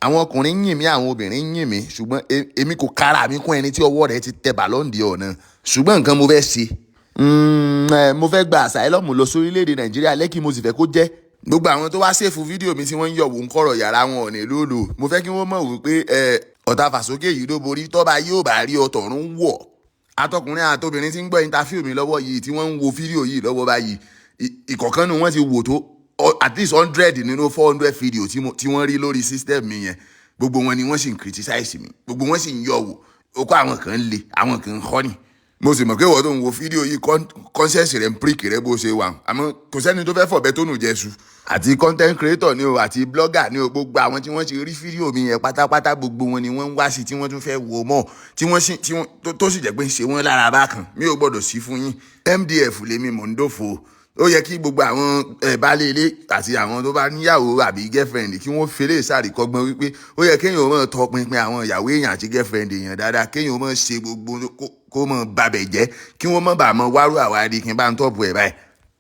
Àwọn ọkùnrin ń yìn mí, àwọn obìnrin ń yìn mí, ṣùgbọ́n èmi kò kára mi kún ẹni tí ọwọ́ rẹ̀ ti tẹ Ballon d'Or náà. Ṣùgbọ́n nǹkan mo fẹ́ ṣe, mo fẹ́ gba asylum lọ sórílẹ̀-èdè Nàìjíríà lẹ́kì, mo sì fẹ́ kó jẹ́ gbogbo àwọn tó wá save fídíò mi tí wọ́n ń yọ̀wò ń kọ̀rọ̀ yàrá wọn ọ̀nà lóòlò. Mo fẹ́ kí wọ́n mọ̀ wípé ọ̀tá fàsókè yìí ló borí. Tọ́ba yóò bá rí ọ̀tọ̀run wọ̀, atọkùnrin àtobìnrin tí ń gbọ́ interview mi lọ́wọ́ yìí, tí wọ́n ń wo fídíò yìí lọ́wọ́ báyìí, ìkọ̀kan nu wọ́n ti wò tó at least 100 nínú 400 fídíò tí wọ́n rí lórí system mi yẹn. Gbogbo wọn ni wọ́n sì ń criticize mi, gbogbo wọn sì ń yọ̀ wò ó kó. Àwọn kan le, àwọn kan ń kọ́ ni. Mo sì mọ̀ pé ìwọ tó ń wo fídíò yìí, conscience rẹ̀ ń prick rẹ̀ bó ṣe wà. Àmọ́ kò sẹ́ni tó fẹ́ fọ̀bẹ tó nù jẹ́sù. Àti content creator ni o, àti blogger ni o, gbogbo àwọn tí wọ́n ti rí fídíò mi yẹn pátápátá, gbogbo wọn ni wọ́n ń wá sí, tí wọ́n tún fẹ́ wò mọ́, tí wọ́n sì tí wọ́n tó sì jẹ́ pé ń ṣe wọ́n lára bákan. Mi ò gbọ́dọ̀ sí fún yín. MDF lèmi, mò ń dòfo. Ó yẹ kí gbogbo àwọn baálé ilé àti àwọn tó bá níyàwó àbí girlfriend kí wọ́n fẹ́lẹ́ sàríkọ́gbọ́n wípé ó yẹ kéèyàn máa tọpinpin àwọn ìyàwó èèyàn àti girlfriend èèyàn dáadáa, kéèyàn máa ṣe gbogbo kó máa babẹ̀ jẹ́, kí wọ́n má bàa mọ wárú àwárí kí n bá ń tọ́pù ẹ̀ báyìí.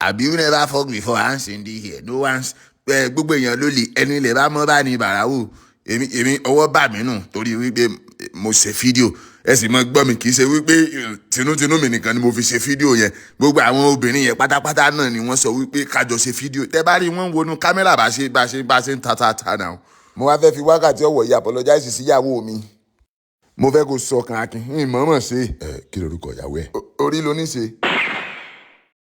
Àbí you never fuck before, hands in the air, no one's. Gbogbo èèyàn ló lè ẹni lè bá mọ́ bá ní bàràwò. Èmi ọwọ́ bà mí nù torí wípé mo ṣe fídíò. Ẹ sì mọ gbọ́ mi, kì í ṣe wípé tinútinú mi nìkan ni mo fi ṣe fídíò yẹn. Gbogbo àwọn obìnrin yẹn pátápátá náà ni wọ́n sọ wípé kájọ ṣe fídíò. Tẹ́ bá rí wọ́n wọnú kámẹ́rà bá ṣe ń ta ta ta náà. Mo wá fẹ́ fi wákàtí ọ̀wọ̀ yìí apologize síyàwó mi. Mo fẹ́ kó sọkàn akin ìmọ̀ọ́mọ̀ ṣe. Ẹ kí lorúkọ ìyàwó ẹ? Orí ló ní ṣe.